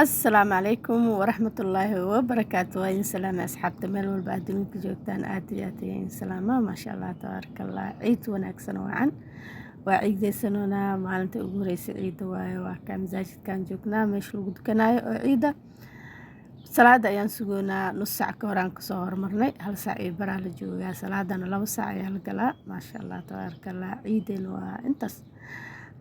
Asalaamu calaykum waraxmatullaahi wabarakaatu. Waa idin salaamay, asxaabta meel walba aad dunida joogtaan. Aad iyo aad ayaan idin salaamaa. Maasha Allah, tabaaraka Allah. Ciid wanaagsan wacan. Waa ciideysanoonaa, maalinta ugu horeysa ciidda waaye. Waa kaa masaajidkan joognaa, meesha lagu dukanaayo oo ciidda. Salaada ayaan sugoonaa. Nus saac ka horaan kasoo hormarnay, hal saac iyo baraa la joogaa. Salaadana 2 saac ayaa la galaa. Maasha Allah, tabaaraka Allah. Ciideena waa intaas.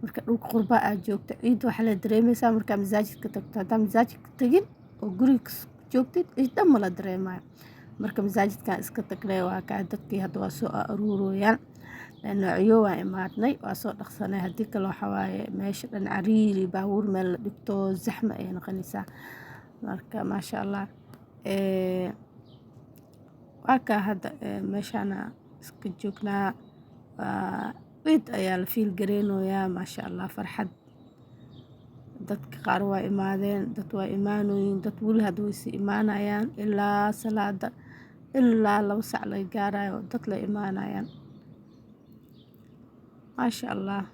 Marka dhulka qurba aad joogto, ciidda waxaa la dareemeysaa markaa masaajidka tagto. Haddaa masaajidka tagin oo guriga joogtid, ciid dhan ma la dareemayo. Marka masaajidkan iska tagnay, waa kaa dadkii hadda waa soo aruurooyaan. Noocyo waa imaadnay, waa soo dhaqsanay. Haddii kale waxaa waaye meesha dhan cariiri, baabuur meel la dhigto, zaxma ayay noqonaysaa. Marka maasha Allah, waa kaa hadda meeshaana iska joognaa. Waa ciid ayaa la feel gareynayaa. Maasha Allah, farxad. Dadka qaar waa imaadeen, dad waa imaanooyin, dad weli hadda way sii imaanayaan. Ilaa salaada, ilaa 2 sac laga gaarayo, dad la imaanayaan. Maasha Allah.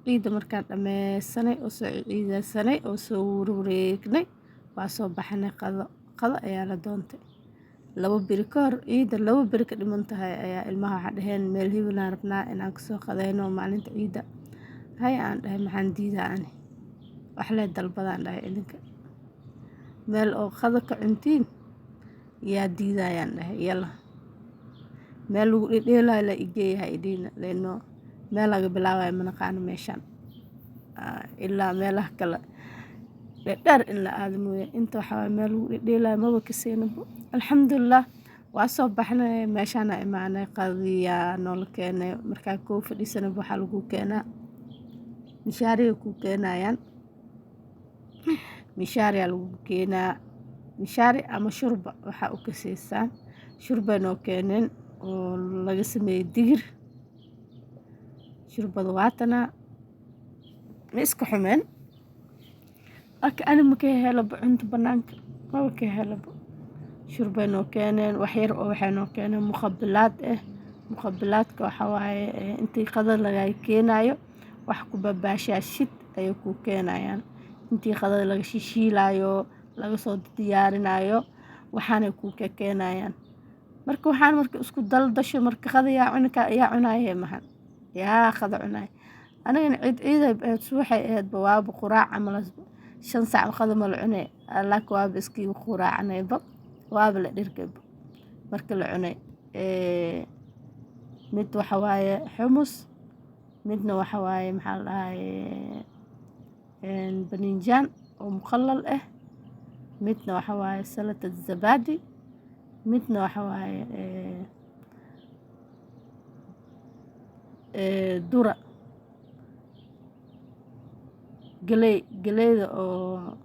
Ciidda markaan dhameysanay oo soo ciideysanay oo soo warwareegnay, waa soo baxnay. Qado, qado ayaa la doontay. 2 beri ka hor, ciidda 2 beri ka dhiman tahay, ayaa ilmaha waxaa dhaheen meel hibelaan rabnaa inaan kasoo qadeyno maalinta ciidda. Hay, aan dhahay, maxaan diidaa ani? Waxlee dalbadaan dhahay, idinka meel oo qado ka cuntiin yaa diidayaan dhahay. Yalla, meel lagu dhedheelayo la igeeyaha idhiina leeno, meel laga bilaabayo ma naqaano meeshaan. Ilaa meelaha kale dhedheer in la aado mooye, inta waxaa waaye meel lagu dhedheelayo maba kaseenabo. Alxamdulilah, waa soo baxnay, meeshaana imaanay. Qadiyaa noola keenay. Markaa koo fadhiisanaba waxaa lagu keenaa mishaariga kuu keenayaan. Mishaariyaa lagu keenaa, mishaari ama shurba waxaa u kaseysaan. Shurbay noo keeneen oo laga sameeyey digir. Shurbada waatana, ma iska xumeen, laakiin ani ma ka helaba cunto banaanka, maba ka helaba. Shurbay noo keeneen wax yar oo waxay noo keeneen muqabilaad ah. Muqabilaadka waxaa waaye intii qada lagaa keenayo wax ku babaashaashid ayay kuu keenayaan. Intii qadada laga shishiilayo, laga soo diyaarinayo, waxaanay kuu keenayaan. Marka waxaan marka isku daldasho, marka qada yaa cuni, yaa cunaye mahan, yaa qada cunaye? Anigana ciid ciiday ahayd, subaxay ahaydba, waaba quraac camal. 5 saac qada ma la cunay, laakiin waaba iskii quraacanayba, waaba la dhirgayba marka la cunay. Mid waxa waaye xumus, midna waxa waaye, maxaa la dhahaye, baninjaan oo muqallal ah, midna waxa waaye salatad zabadi, midna waxa waaye dura galey, galeyda oo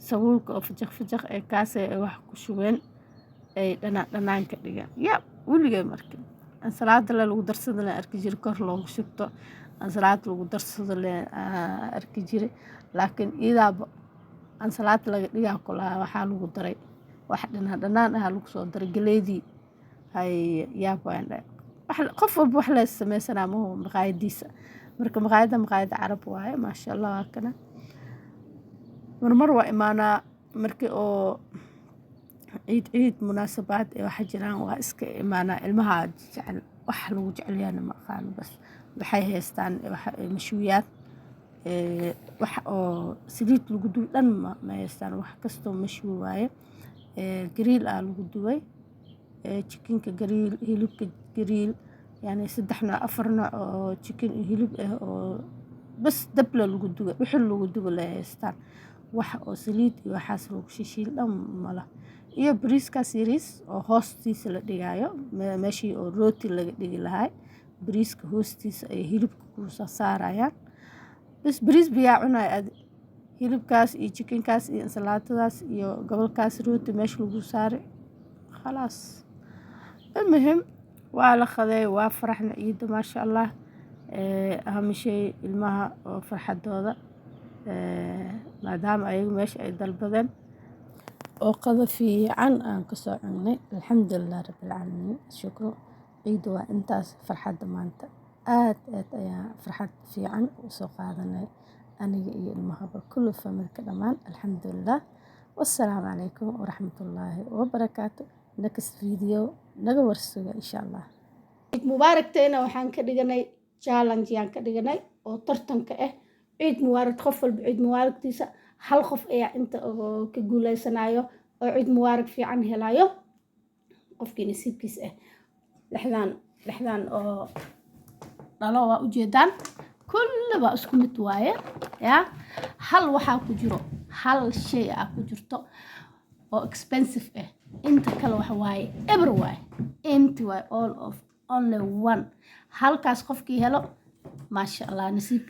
sabuulka oo fajaq fajaq ee kaasay ay wax ku shubeen, ay dhanaan dhanaan ka dhigeen. Ya weligay marka ansalaada le lagu darsado le arki jire, kor loogu shubto ansalaada lagu darsado le arki jire, laakiin iidaaba ansalaada laga dhigaa kulahaa. Waxaa lagu daray wax dhanaan dhanaan ah lagu soo daray galeydii. Hay, yaab waan dhahay. Qof walba wax la sameysanaa mahu maqaayadiisa. Marka maqaayadda maqaayadda Carab waaye. Maasha Allah, waa kana. Marmar waa imaanaa markii oo ciid ciid munaasabaad ee waxa jiraan, waa iska imaanaa. Ilmaha jecel, wax lagu jecel yahayna ma aqaano, bas waxay haystaan mashwiyaad, wax oo saliid lagu duway dhan ma haystaan. Wax kastoo mashwi waaye, grill aa lagu duway, chickenka grill, hilibka grill, yani saddex nooc, afar nooc oo chicken iyo hilib ah oo bas dable lagu duway, dhuxul lagu duway la haystaan. Wax oo saliid iyo waxaas lagu shishiil dhan mala. Iyo bariiskaas yariis oo hoostiisa la dhigaayo, meeshii oo rooti laga dhigi lahaa, bariiska hoostiisa ay hilibka ku saarayaan. Bas bariis biyaa cunaya adi, hilibkaas iyo chickenkaas iyo ansalaatadaas iyo gobolkaas rooti meesha lagu saaray, khalaas. Almuhim, waa la qaday, waa faraxna ciidda. Maasha Allah, aham shay ilmaha oo farxadooda, maadaama ayagu meesha ay dalbadeen oo qado fiican aan kasoo cunnay. Alxamdulilah rabbilcaalamiin, shukru. Ciidda waa intaas. Farxadda maanta aad aad ayaa farxad fiican usoo qaadanay. Aniga iyo ilmahaba, kulli family-ka dhammaan, alxamdulilah. Wassalaamu calaykum waraxmatullaahi wabarakaatu. Next video naga warsuga, insha Allah. Ciid mubaaragteena waxaan ka dhiganay challenge yaan ka dhiganay oo tartanka ah. Ciid mubaarak, qof walba ciid mubaaragtiisa. Hal qof ayaa inta oo ka guuleysanayo oo ciid mubaarak fiican helayo, qofkii nasiibkiisa ah. Lixdan oo dhalo waa ujeedaan, kulli waa isku mid waaye. Ya hal waxaa ku jiro, hal shay ah ku jirto oo expensive ah. Inta kale waxa waaye ever waaye, empty waaye, all of only one. Halkaas qofkii helo, maasha Allah, nasiib.